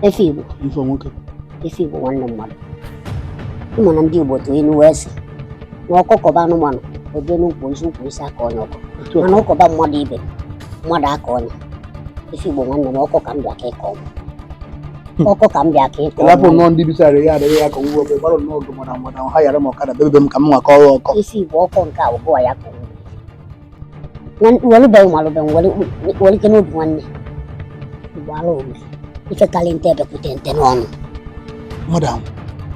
Efe Igbo. Ife nwoke. Efe Igbo, nwanne mmadụ. Ịma na ndị Igbo tụ inu wee sị na ọkọkọba anụmanụ oje n'ukwu isi ukwu isi aka onye ọkọ, mana ọkọba mmadụ ibe mmadụ aka ọnya. Efe Igbo, nwanne m, ọkọ ka m bịa ka ịkọ m, ọkọ ka m bịa ka ịkọ. Elapụ nnọọ ndị bisara ya adịghị ya ka ngwa ọbụ gbara nnọọ ọgụ mara mara ha yara m ọkada bebe m ka m nwakọ ọrụ ọkọ. Efe Igbo, ọkọ nke a bụ ya ka welụbeghị malụbe welike n'obi nwanne Igbo ala ome ife karị nte ebekwute nte n'ọnụ. Mmadụ ahụ.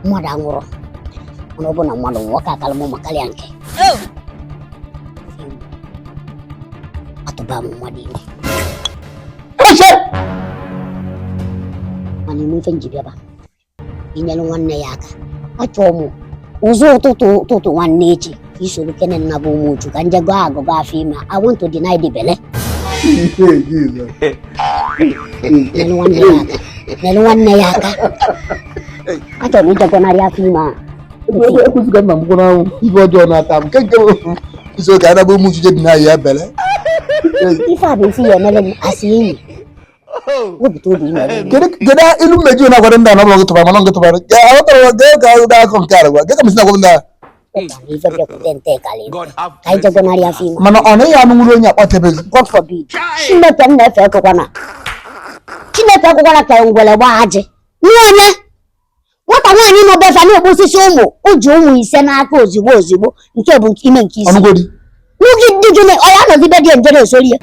Mmadụ anwụrụ, mana ọ bụ na mmadụ nwụọ ka akara m ma karịa nke atụba m mmadụ ime. Eche! Mana ime ife nji bịaba inyere nwanne ya aka, achọọ m ụzọ ụtụtụ ụtụtụ nwanne echi ka isoro kene nna bụ ụmụ uchu ka nje gọọ agụgọ afọ ime. I want to deny the bele. Nyere nwanne ya aka, nyere nwanne ya aka, achọrọ m ije gọnarị afọ ime a. Ekwesịghị nna m gwụrụ anwụ ife ọjọọ na-ata m nke nke isi oge adaba ụmụ uchu dị na ya bele. Ife a bụ ife ya emere m asị enyi wepụta obi imere m. Kedu ilu mmeji na-agwara ndị a na ọ bụrụ gị tụbara mana gị tụbara aghọtara gị ka ụda akọ nke arịgwa gị ka m si na-agwa ndị a. Ụkwa na ife bịakwute nte karịrị ka anyị je gọnarị afọ ime. Mana ọ naghị anụ nwere onye akpatebezi. God forbid. Chineke m na-efe ekwekwana, Chineke ekwekwana ka ngwere gbaa ajị nwa onye nwata nwaanyị nọ befa na-egbu osisi ụmụ o ji ụmụ 5 n'aka ozugbo ozugbo nke bụ ime nke isi. Ọnụgodi. N'oge ndị gịnị ọ ya nọgide dị nje na-esori ya,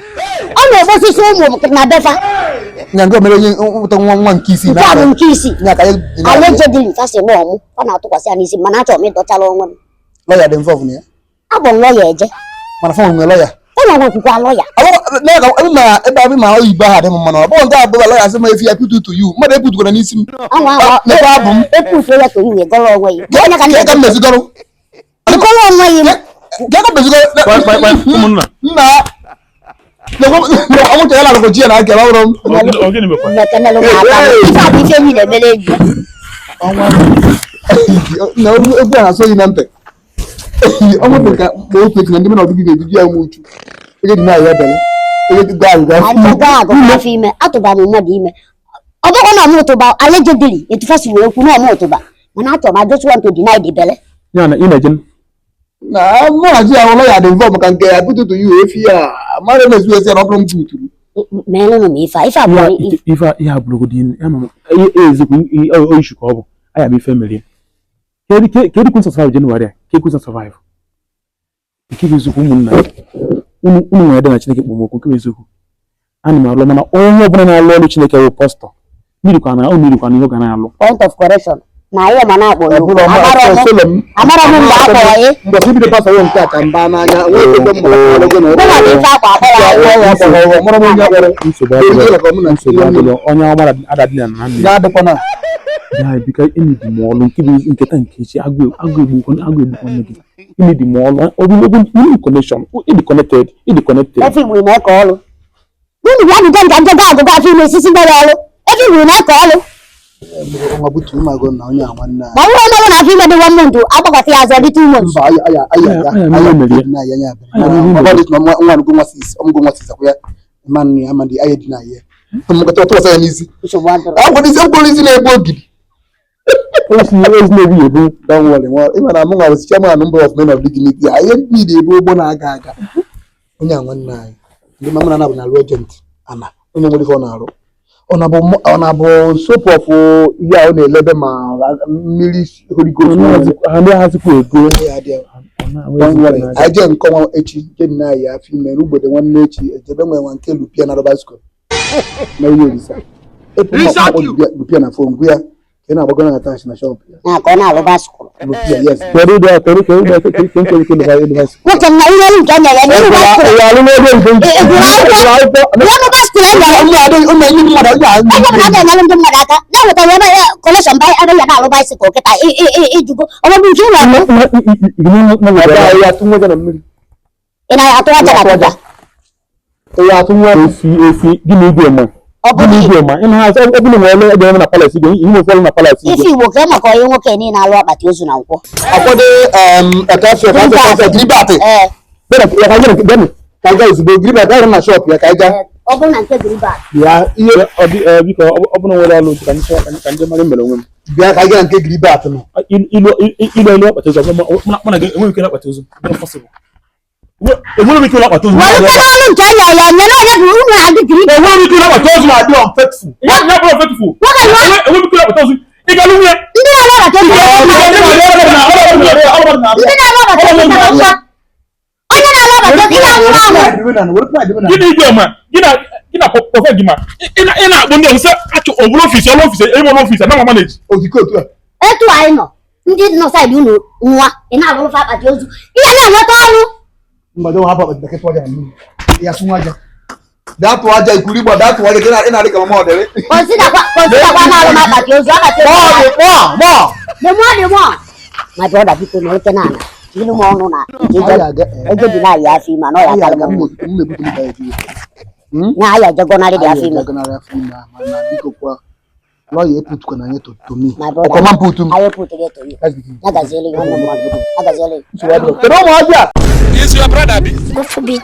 ọ na-egbu osisi ụmụ na befa. Nya nke mere onye nweta nwa nwa nke isii. Nke a bụ nke isii. Nya ka ya. Allegedly fasị na ọmụ ọ na-atụkwasị ya n'isi, mana achọrọ m ịdọchara onwe m. Lọya dị mfe ọfụna ya. Abụ m lọya eje. Mana fọn nwere lọya. Ụlọ nwekwukwa lọya. Na ebe abụ ma oyibo ahụ adị m mma na ọ bụghị nke abụọ lọya sị m efi ya put to you mmadụ eputukwara n'isi m. Anwa anwa. Nekwa abụ m. Eputuo ya ka iwe gọrọ onwe ya. Onye ka Ka ka m mezigọrọ. Gọrọ onwe ya. Ka ka m mezigọrọ. Ụmụnna. Nna. Ọmụcha ya na-alụkọ ji ya na aka ọhụrụ m. Ogene mekwa. Mmekenelụ m aka. Ife a bụ ife enyi na-emere enyi ya. Ọnwa. Na egwu a na-asọ yi na ntị. Ọnwa bụ ka mgbe otu echi na ndị mmadụ ọdịgị ga-ejiji ya ụmụ uchu. Ege dị na ya bele. Ege dị gaa agụga. Anyị gaa agụgọ afọ ime, atụba m mmadụ ime. Ọ bụghị na ọmụ ụtụba allegedly etu fa si wee kwu na ọmụ ụtụba, mana achọrọ m I just want to deny the bele. Ya na ị na-eje. Na mụ na ji ahụ lọya dị mfe maka nke ya bututu ya efi ya mmadụ na-ezu ezi ya na ọ bụrụ m buturu. Meelụnụ m ife a, ife a bụ Ife ihe abụrụgodi ezikwu oishu ka ọ bụ aya bụ ife mere kedu kwun survive Jenụwarị a ka ekwun survive nke bụ eziokwu ụmụnna unu nwere dị na Chineke kpọmokwu nke bụ eziokwu ana m alụ mana onye ọbụla na-alụ ọrụ Chineke bụ pastọ mirikwa na o mirikwa na ihe ọ ga na-alụ. Point of correction na anyị ma na-akpọ ya okwu. Amara m mgbe a kpọrọ ya. Mgbe ibido pastọ nke a ka mba n'anya nwee ebe m mara Mụ na ife akpa akpọrọ akpọrọ mara m onye akpọrọ. Nsogbu adịrọ onye ọmara adadị na nna ya adịkwana. Ya bika enyi m ọlụ nke bụ nketa nke echi agụ egbukwa nne gị enyi m ọlụ ọbụ connection ịdị connected ịdị connected. Efe Igbo na-eke ọlụ. Unu bịa nje nka nje agụgụ afọ ime osisi mere ọlụ. Efe Igbo na-eke ọlụ. Nwa butu ụmụagụ na onye a nwanne a. Ma nwa ọnọdụ na afọ ime dị 1 month agbakọta ya azụ dị 2 months. Mba aya aya aya aya nwa nwa nwa sis ọmụgwọ nwa sis akwụ ya mmanụ ya amadi aya dị na ya. Mmekọta ọtụ ya n'isi. Akwụkwọ isi na-egbu ogidi. Esi na-egbu ebu. Don't worry, ịma na mụ nwa was chairman number of men of dignity. Anyị niile ebe ụgbọ na-aga aga. Onye a nwanne anyị. Ndị mama na-abụ na-alụ agent ana onye nwere ife ọ na-arụ. Ọ na-abụ soap of ihe a ọ na-elebe ma mmiri Holy Ghost. Ha na-ahazikwa ego. Don't worry, anyị jee nkọwa echi jee nna anyị afọ ime n'ugbede nwanne echi ejebe nwe nwa nke Lupia na Rọba School. Na ihe Olisa. Lupia na fon gwu ya ka ị na-agbago na atachi na shọp ya. Na ka ọ na-alụba skuul. Lupia, yes. Kedu ụdị kedu kedu kedu kedu kedu Nwoke m na ihe olu nke nyere ya n'ịlụba skuul. Ị alụ n'ebe nke Ịgụrụ akwụkwọ. Ịlụba skuul e nyere. Ụmụ adịghị ụmụ ndị mmadụ onye ahụ. Ebe m na-enyere ndị mmadụ aka na-ewetara ebe kọlekshọn ba ebe ya na-alụ bisikụl kịta ijugo ọmọbụ nke ụlọ ọkụ. Ị na-atụ aja na tụba. Ya atụ nwa efi efi gịnị igwe ma gịnị igwe ma ị na-azụ ọ bụla nwere ebe na palace igwe ihe ụfọdụ na palace igwe. Ife Igbo ka maka onye nwoke niile alụ akpati ozu na nkwọ. Akwado ekafe gribat. Ee. Bịa ka ga ozugbo gribat ahụ na shop ya ka anyị gaa. Ọ bụrụ na nke Gilbert. Bịa ihe. Ọ dị ee, biko, ọ bụrụ na nwere ọlụ ka ndị ka ndị mara mere onwe m. Bịa ka anyị gaa na nke Gilbert nọ. Ilu ilu ilu akpati ozu, mụ na gị enweghị ike akpati ozu. Ọ possible, enweghị m ike akpati ozu. Were kere ọnụ nke anya ya nyere onye bụ unu na-adị Gilbert. Enweghị m ike akpati ozu. Na-adị unfaithful. Ya ya bụrụ faithful. Nwoke nwa. Enweghị m ike akpati ozu. Ị ga-alụ nwunye. Ndị na-anabata ozu, ndị na-anabata ozu tara ụsọ. Onye na-anabata ozu, ihe anwụrụ anwụ. Gị na igwe ma gị na gị na prọfet gị ma ị na-akpọ ndị ọzọ achụ ọbụla ọfisi ọlụ ọfisi enwe ọlụ ọfisi na manage. Oziko otu a. Etu anyị nọ, ndị nọ side unu nwa, ị na-alụrụ fa akpati ozu, ihe na-enweta ọrụ. Mgbado hapụ akpati bekee, tụọ aja na mmiri ya, sụnwa aja. Daa tụọ aja ikuru igba, daa tụọ aja ka ị na-adị ka mama ọ dịrị. Considerkwa, considerkwa na-alụ m akpati ozu, akpati ozu. Mọọ dị mọọ mọọ. The more, the more. My brother, biko na oke na ana ilu m ọnụ na nke ego dị na-ayị afọ ime anọ ya Anyị akarị aga m mma. m ebutu m ka ya. Na aya jegọnarị dị afọ ime. Agagọnarị afọ ime a, mana biko kwa, lọya eputukwa na anyị to me. My brother. Ọkọma mputu m. Anyị eputere eto ya. That's the thing. Ya gaziele gị, nwanne mmadụ, ya gaziele gị. Nsogbu adịrọ. Kedu ụmụazị a? Is your brother be? Go for it.